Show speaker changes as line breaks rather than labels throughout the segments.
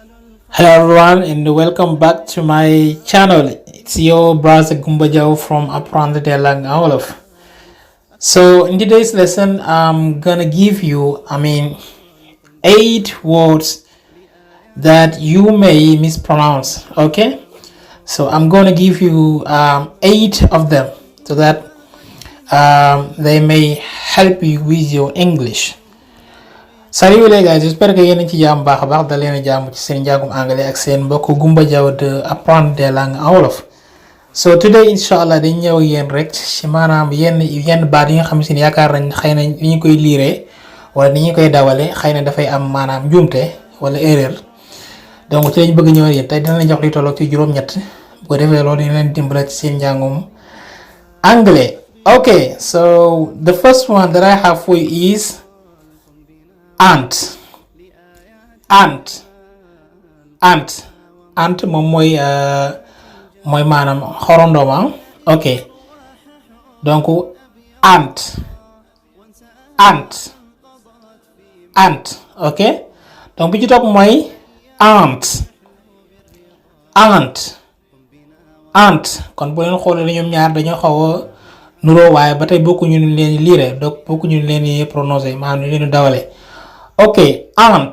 Hello everyone and welcome back to my channel. It's your brother Gumbajao from Aprande Delang Awolof. So in today's lesson I'm gonna give you 8 words that you may mispronounce. Okay? So I'm gonna give you 8 of them so that they may help you with your English. Salut les gars, j'espère que yéen ci jàmm baax a baax da leen a jàmm ci seen njàngum anglais ak seen mbokk Gumba Diaw de apprendre des langues en wolof. So today inshallah dañ ñëw yéen rek ci maanaam yenn baat yi nga xam si ne yaakaar nañ xëy na ni ñu koy liiree wala ni ñu koy dawale xëy na dafay am maanaam njuumte wala erreur. Donc ci lañ bëgg ñëw yéen tey dina leen jox li tolloog ci juróom-ñett bu ko defee loolu dina leen dimbale ci seen njàngum anglais. Okay, so the first one that I have for you is ant moom mooy maanaam xorondoma. Ok, donc ant. Ok, donc bi ci topp mooy ant kon bu leen xoolee ñoom ñaar dañoo xaw a nuroo waaye ba tey bokkuñu ñu leen liire donc bokkuñu ñu leen prononcé maanaam ñu leen dawale. Ok, ant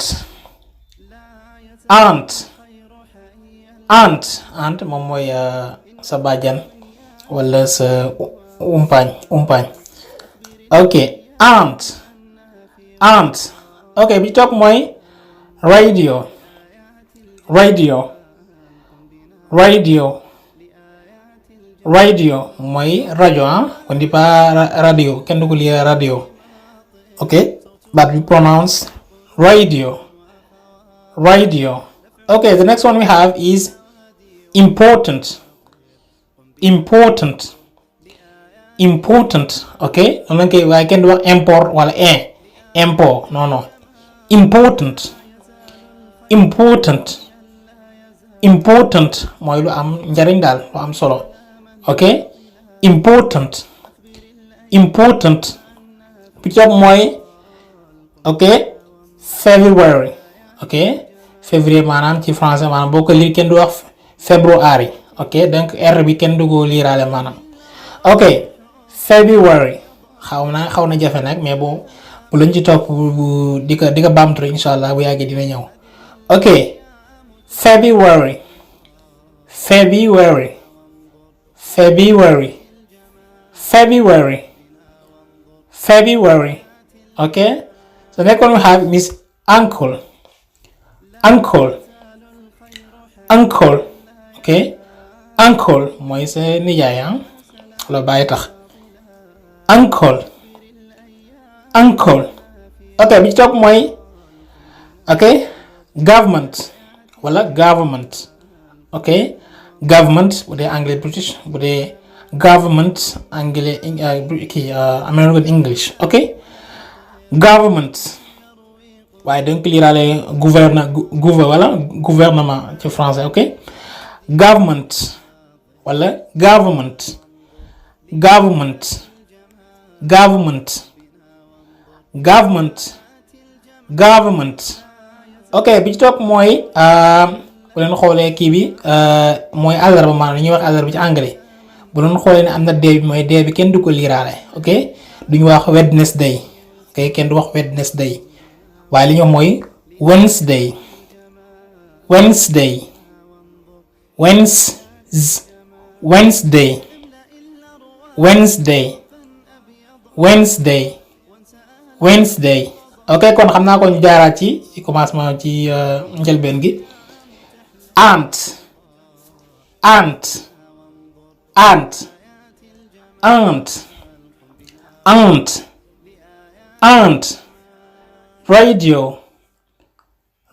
moom mooy sa bàjjan wala sa umpaañ. Ok, ant. Ok, bi topp mooy radio mooy rajo kon di pas radio kenn du ko lire radio. Ok, but we pronounce radio. Okay, the next one we have is important. Okay, waaye kenn du wax import wala import non important mooy lu am njariñ daal lu am solo. Ok, important bi topp mooy February. Ok, février maanaam ci français maanaam boo ko lire kenn du wax February. Ok, donc R bi kenn du ko liiraale maanaam. Ok, February xaw na jafe nag mais bu lañ ci topp di ko baamtu insha allah bu yàggee dina ñëw. Ok, February. Okay, so next one we have is uncle. Okay, uncle mooy sa nijaay la bàyyi tax uncle. Ok, bi ci topp mooy government wala government. Ok, government bu dee anglais British, bu dee government anglais American English. Ok, government waaye dañ ko liiraale gouvernement ci français. Ok, government wala government. Ok, bi ci topp mooy bu leen xoolee kii bi mooy àllarba maanaam ñuy wax àllarba ci anglais bu leen xoolee ne am na dee bi mooy dee bi kenn du ko liiraale. Ok, duñu wax Wednesday. Ok, kenn du wax Wednesday waaye li ñu wax mooy Wednesday. Ok, kon xam naa ko ñu jaaraat ci commencement ci njëlbeen gi. Ant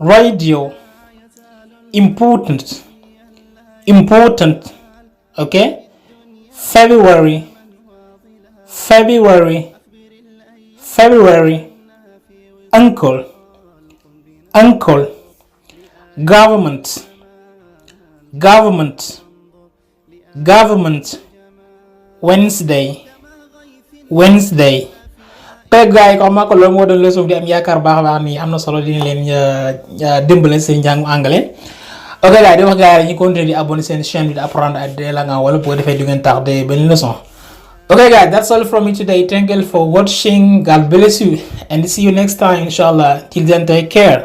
radio. Important. Okay, February. Uncle. Government. Wednesday. gars yi ko ma ko loolu moo doon leçon di am yaakaar baax a baax ni am na solo dina leen dimbale seen njàngu anglais. Ok gars di wax gars yi ñu continuer di abonné seen chaîne bi di apprendre des langues wala boo defee du ngeen tardé benn leçon. Okay guys, that's all from me today. Thank you for watching. God bless you and see you next time inshallah. Till then, take care.